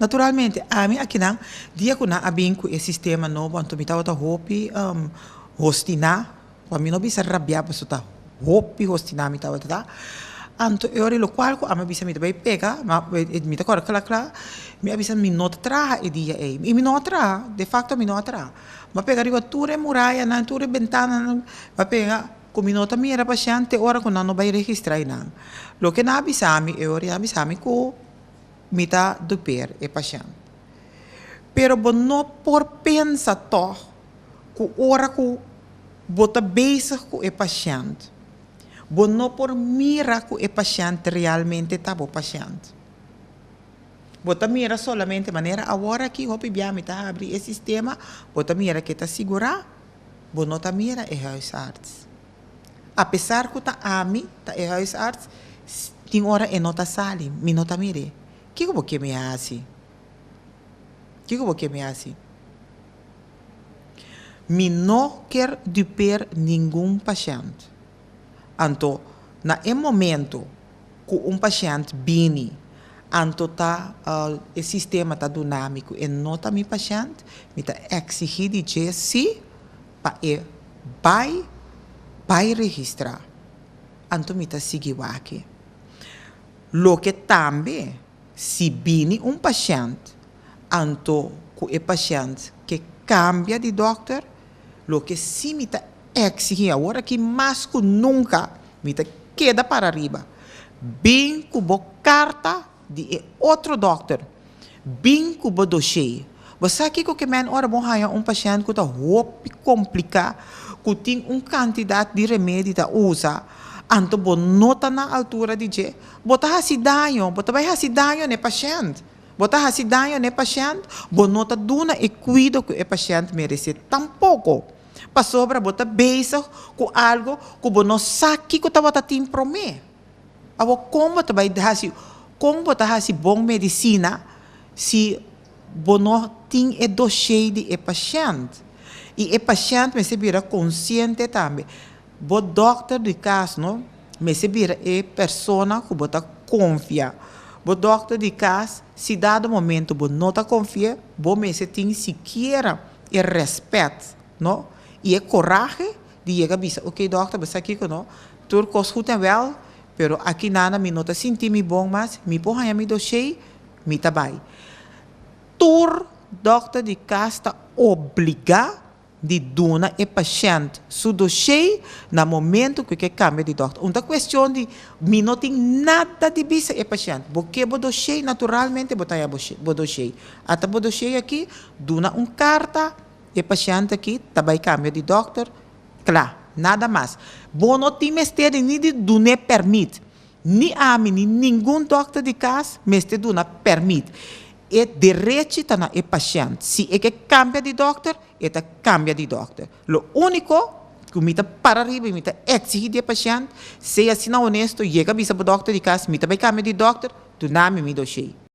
Naturalmente, ami akinan, dia ku nan a bin ku e sistema nobo, anto mi tabata hopi hostiná, pa mi no bisa rabiá pasobra ta hopi hostiná mi tabata ta. Anto e ora lokual ku ami a bisa mi ta bai pega, ma mi ta kòrda kla kla, mi a bisa mi no ta traha e dia ei. I mi no a traha, de fakto mi no a traha. Mi a pega riba tur e murayanan, tur e bentananan, mi a pega ku mi no ta mira pashènt te ora ku nan no bai registrá einan. Loke nan a bisa mi e ora, nan a bisa mi ku mi ta duper e pashènt. Pero bo no por pensa tòg ku ora ku bo ta bezig ku e pashènt, bo no por mira ku e pashènt realmente ta bo pashènt. Bo ta mira solamente manera awor aki hopi bia mi ta habri e sistema, bo ta mira ke ta sigurá, bo no ta mira e huisarts. Apesar ku ta ami ta e huisarts, tin ora e no ta sali, mi no ta mir'é. Kiko bo ke mi hasi? Kiko bo ke mi hasi? Mi no kier dupeer ningun pashènt. Anto, na e momento ku un pashènt bini, anto ta e sistema ta duna mi ku e no ta mi pashènt, mi ta eksigí di dje si pa e bai bai registrá. Anto mi ta sigui wak. Loke tambe si bini un pashènt, anto ku e pashènt ke kambia di dòkter, loke si mi ta eksigí awor aki mas ku nunka, mi ta keda para riba, bin ku bo karta di e otro dòkter, bin ku bo doshé. Bo sa kiko ke men ora bo haña un pashènt ku ta hopi kompliká, ku tin un kantidat di remedi ta usa, anto bo no ta na altura di dje, bo ta hasi daño, bo ta bai hasi daño na e pashènt. Bo ta hasi daño na e pashènt, bo no ta duna e kuido ku e pashènt meresé tampoko. Pasobra bo ta bezig ku algu ku bo no sa kiko tabata tin promé. Awor kon bo ta bai hasi, kon bo ta hasi bon medisina si bo no tin e doshé di e pashènt? I e pashènt mester bira konsiente tambe. Bo dòkter di kas no mester bira e persona ku bo ta konfia. Bo dòkter di kas, si dado momento bo no ta konfi'é, bo mester tin sikiera e rèspèt, no, i e korahe di yega bisa, oke dòkter, bo sa kiko no, tur kos goed en wèl, pero aki nana mi no ta sinti mi bon mas, mi por haña mi doshé, mi ta bai. Tur dòkter di kas ta obligá di duna e pashènt su doshé na momentu ku e ke kambia di dòkter. Un ta kuestion di mi no tin nada di bisa e pashènt. Bo ke bo doshé, naturalmente bo ta haña bo doshé. Ata bo doshé aki, duna un karta, e pashènt aki ta bai kambia di dòkter, kla, nada mas. Bo no tin mester di ni di dun'é pèrmit. Ni ami ni ningun dòkter di kas mester duna pèrmit. E derechi ta na e pashènt. Si e ke kambia di dòkter, e ta kambia di dòkter. Lo úniko ku mi ta para riba i mi ta eksigí di e pashènt, sea asina honesto, yega bisa bo dòkter di kas, mi ta bai kambia di dòkter, duna mi mi doshé.